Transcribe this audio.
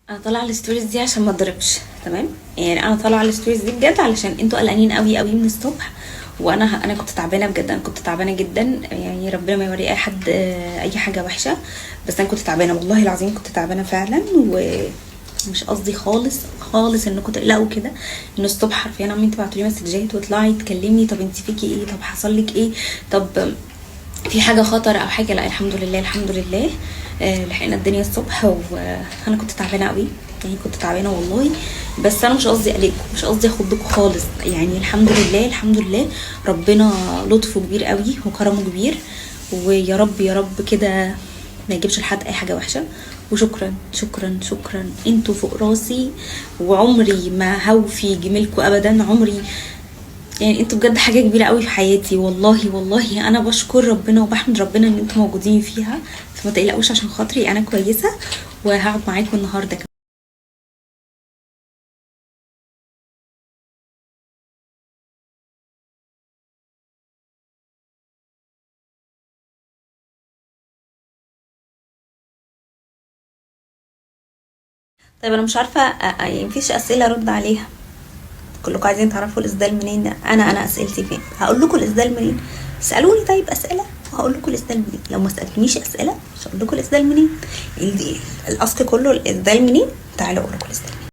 انا طالعه ال stories دي عشان ما اضربش، تمام؟ يعني انا طالعه ال stories دي بجد علشان انتوا قلقانين قوي قوي من الصبح، وانا كنت تعبانة بجد، انا كنت تعبانة جدا. يعني ربنا ما يوري اي حد اي حاجة وحشة، بس انا كنت تعبانة والله العظيم، كنت تعبانة فعلا. ومش قصدي خالص خالص انكم تقلقوا كده، ان الصبح حرفيا عمالين تبعتوا لي مسجات وتطلعي تكلمني، طب انت فيكي ايه، طب حصل لك ايه، طب في حاجة خطر او حاجة. لا الحمد لله الحمد لله، لحقنا الدنيا الصبح، وانا كنت تعبانة قوي، يعني كنت تعبانة والله. بس انا مش قصدي اقلقكم، مش قصدي اخضكم خالص، يعني الحمد لله الحمد لله، ربنا لطفه كبير قوي وكرمه كبير، ويا رب يا رب كده ما يجيبش لحد اي حاجة وحشة. وشكرا شكرا شكرا، انتوا فوق راسي، وعمري ما هوفي جميلكم ابدا، عمري يعني انتوا بجد حاجة كبيرة قوي في حياتي والله. والله انا بشكر ربنا وبحمد ربنا ان انتوا موجودين فيها، فما تقلقوش عشان خاطري، انا كويسة وهقعد معاكم النهاردة كمان. طيب انا مش عارفة، يعني مفيش اسئلة ارد عليها، كلكم عايزين تعرفوا الاسدال منين. انا اسئلتي فين؟ هقول لكم الاسدال منين. اسالوني طيب اسئلة وهقول لكم الاسدال منين، لو ما سالتونيش اسئلة مش هقول لكم الاسدال منين. الاصل كله الاسدال منين، تعالوا اقول لكم الاسدال.